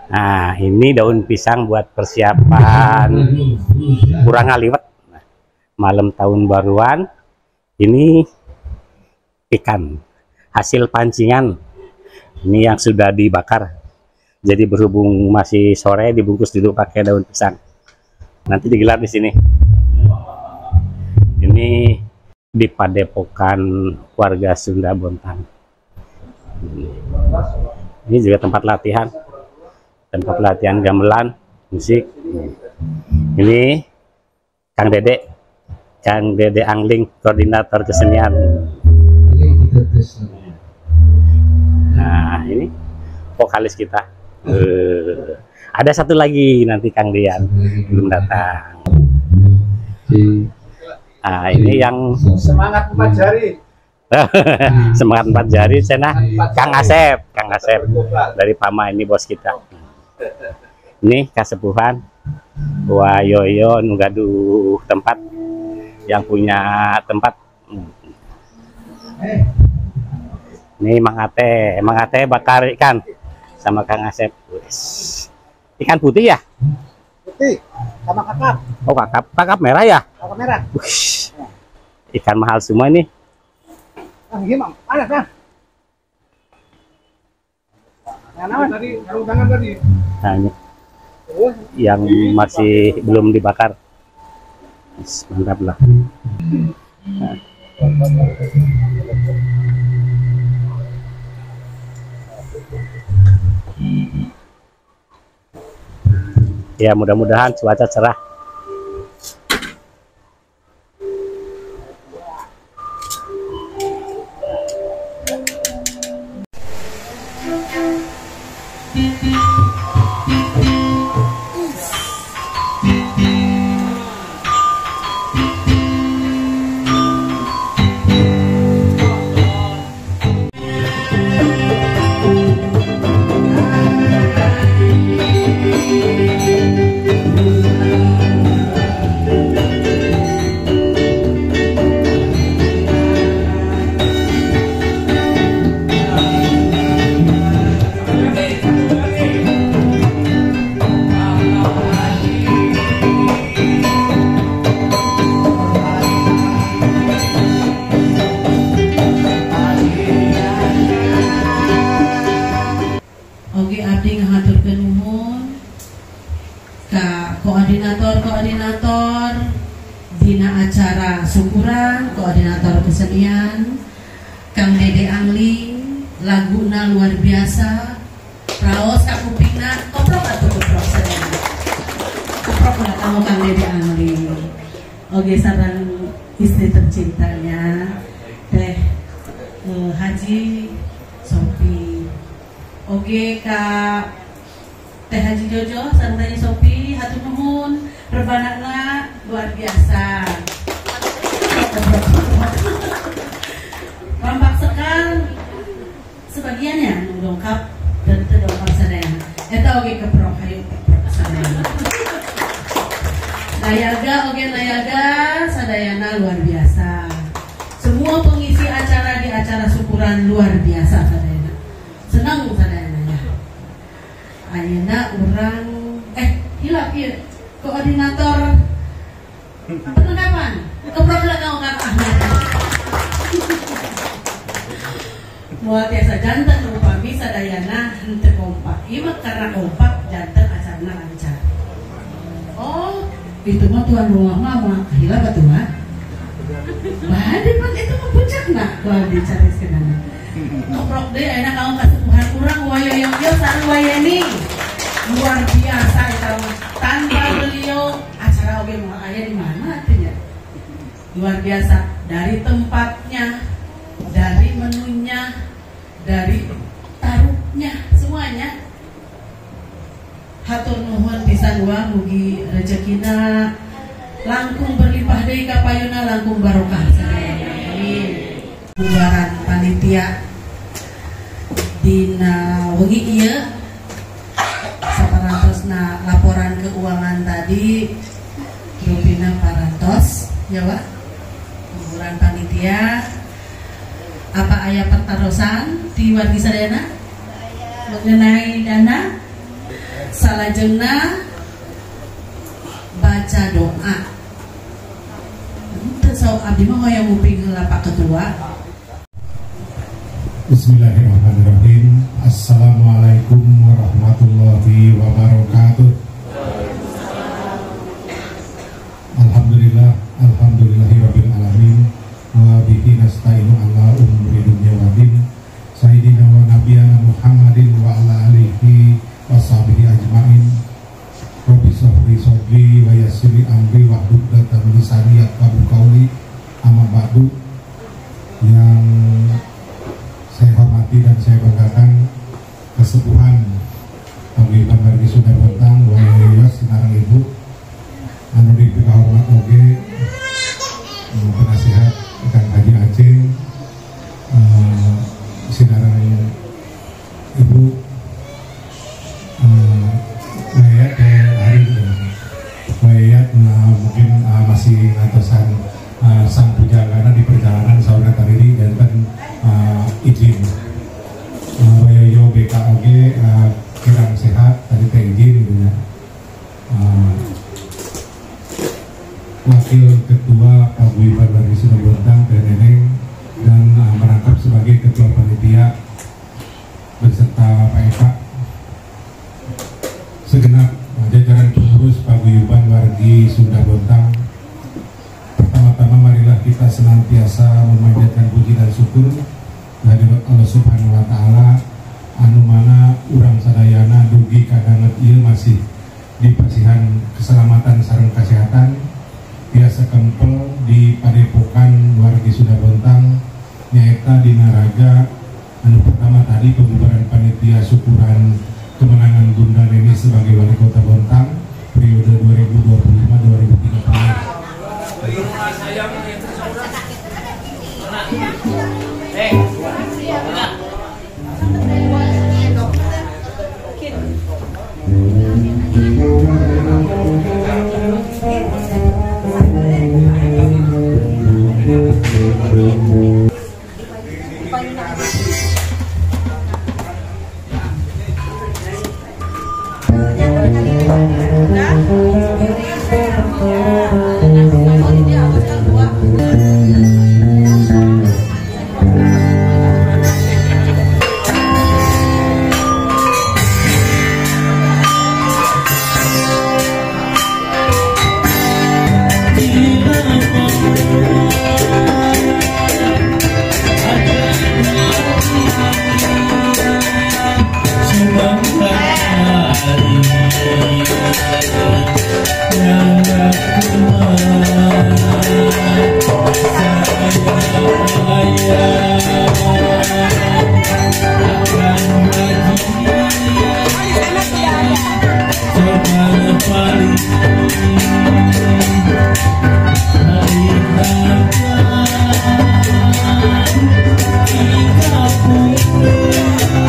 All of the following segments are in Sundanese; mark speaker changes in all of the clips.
Speaker 1: Nah, ini daun pisang buat persiapan kurang ngaliwet. Nah, malam tahun baruan ini ikan hasil pancingan ini yang sudah dibakar. Jadi berhubung masih sore dibungkus dulu pakai daun pisang. Nanti digelar di sini. Ini di Padepokan warga Sunda Bontang. Ini juga tempat latihan. Tempat latihan gamelan, musik. Ini Kang Dede Angling, koordinator kesenian. Nah, ini vokalis kita. Ada satu lagi nanti Kang Dian belum datang. Nah, ini yang
Speaker 2: semangat 4 jari.
Speaker 1: Semangat 4 jari, Cena. Kang Asep, Kang Asep dari Pama ini bos kita. Ini kasepuhan Wa Yoyo nu gaduh tempat, yang punya tempat. Ini Mang Ate, Mang Ate bakar ikan sama Kang Asep. Ikan putih ya?
Speaker 2: Putih sama kakap.
Speaker 1: Oh, kakap, kakap merah ya?
Speaker 2: Kakap merah.
Speaker 1: Wih, ikan mahal semua ini.
Speaker 2: Ah, iya, Mang. Panas, Bang. Tadi, sarung tangan tadi.
Speaker 1: Nah, ini yang masih belum dibakar. Mantap lah. Nah. Ya, mudah-mudahan cuaca cerah.
Speaker 3: Koordinator-koordinator dina acara syukuran, koordinator kesenian Kang Dede Angling, laguna luar biasa, raos kakupingna koprok atau koprok sadayana, koprok ulah kamu Kang Dede Angling. Oke, sareng istri tercintanya Teh Haji Sopi. Oke, Kak Teh Haji Jojo sareng Teh Sopi, hatur nuhun, rebanana luar biasa. Rampak sekal sebagiannya nu dongkap dan teu dongkap sadayana. Eta oge keprok, hayu keprok sadayana. Nayaga oge nayaga sadayana luar biasa. Semua pengisi acara di acara syukuran luar biasa sadayana. Senang sadayana ya. Ayeuna urang hilap ieu koordinator perlengkapan keprok lah kang Kang Ahmad. Moal tiasa janten upami sadayana henteu kompak. Ieu mah karena kompak janten acarana lancar. Oh, itu mah tuan rumah mah moal hilap atuh mah. Bade pan itu mah puncakna kual dicariskeunana. Keprok deui ayeuna kaum kasepuhan urang wayoyong ieu sareng wayeni. Luar biasa eta mah. Tanpa beliau acara oge moal aya di mana atuh nya. Luar biasa dari tempatnya, dari menunya, dari taruhnya, semuanya. Hatur nuhun pisan wa mugi rezekina langkung berlimpah deui ka payuna langkung barokah sadayana. Amin. Bubaran panitia dina wengi ieu saparantosna laporan keuangan tadi rupina parantos ya Wak. Bubaran panitia apa aya pertarosan di wargi sadayana mengenai dana? Salajengna baca doa. Teu saur abdi mah hoyong nguping heula Pak Ketua.
Speaker 4: Bismillahirrahmanirrahim. Assalamualaikum warahmatullahi wabarakatuh. Alhamdulillah, alhamdulillahirabbil alamin. Wa bihi nasta'inu ala umuri dunya waddin. Sayyidina wa nabiyana Muhammadin wa ala alihi wa sahbihi ajmain. Rabbi shrah li sadri wa yassir li amri wahlul 'uqdatam min lisani yafqahu qawli. Amma ba'du. Yang saya hormati dan saya banggakan kesepuhan Paguyuban Wargi Sunda Bontang Wayos sinareng Ibu anu dipikahormat oge penasihat Kang Haji Aceh sinareng Ibu Wayat hari Wayat mungkin masih ngatosan sang pujangana di perjalanan saudara tadi dan izin Wayoyo BKOG kirang sehat tadi teh izin gitu ya. Wakil Ketua Paguyuban Wargi Sunda Bontang Teh Neneng dan merangkap sebagai Ketua Panitia beserta Pak Eka, segenap jajaran pengurus Paguyuban Wargi Sunda Bontang. Pertama-tama marilah kita senantiasa memanjatkan puji dan syukur kehadirat Allah Subhanahu wa taala anu mana urang sadayana dugi kadanget ieu masih dipasihan keselamatan sareng kesehatan biasa kempel di Padepokan Wargi Sunda Bontang nyaeta dina raga anu pertama tadi pembubaran panitia syukuran kemenangan Bunda Neni sebagai Wali Kota Bontang periode 2025-2030.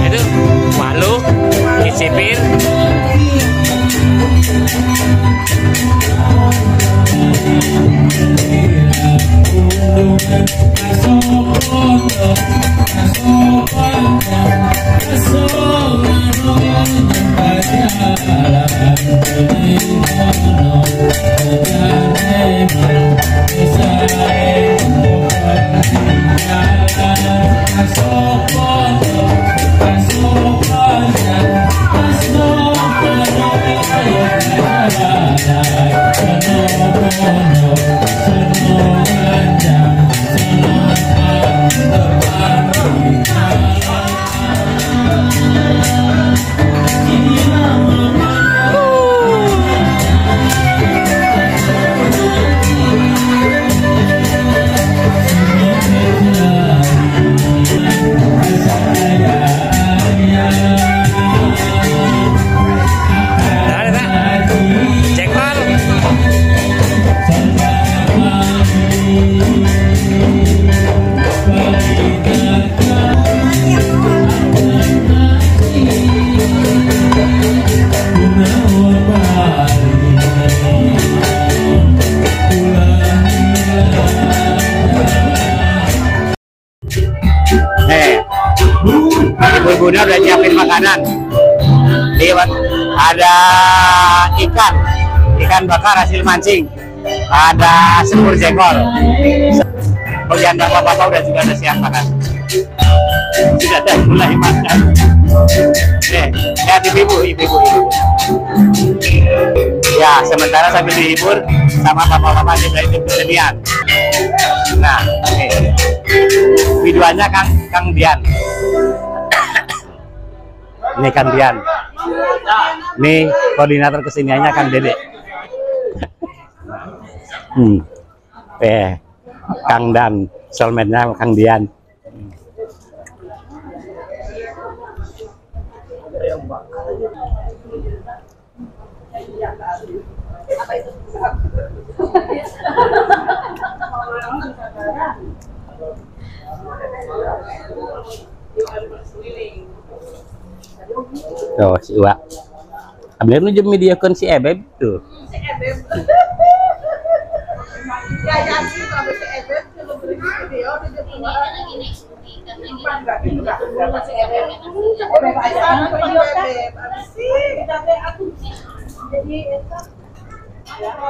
Speaker 1: Itu malu dicipir. Ibu-ibu udah siapin makanan. Lewat Ada ikan, ikan bakar hasil mancing. Ada semur jengkol. Bagian bapak-bapak udah juga ada siap makan. Sudah ada mulai makan. Nih, lihat ibu-ibu, ibu-ibu. Ya, sementara sambil dihibur sama bapak-bapak di tim kesenian. Nah, nih. Videonya Kang Dian. Ini Kang Dian. Ini koordinator keseniannya Kang Dede. Kang Dan, soulmate-nya Kang Dian. Tuh, si Uwa. Abdi nu jeung mediakeun si Ebeb tuh.
Speaker 3: Si Ebeb. Ya jadi kalau si Ebeb kalau beri video di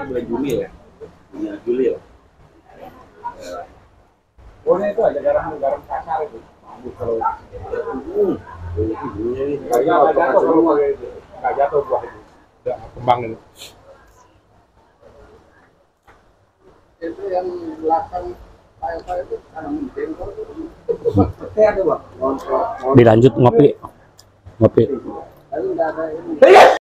Speaker 2: bulan Juni ya, bulan Juli ya. Pokoknya itu aja garam kasar itu. Kalau nggak jatuh kalau itu, nggak jatuh buah itu, nggak kembang itu. Itu yang belakang itu
Speaker 1: Dilanjut ngopi. Ngopi.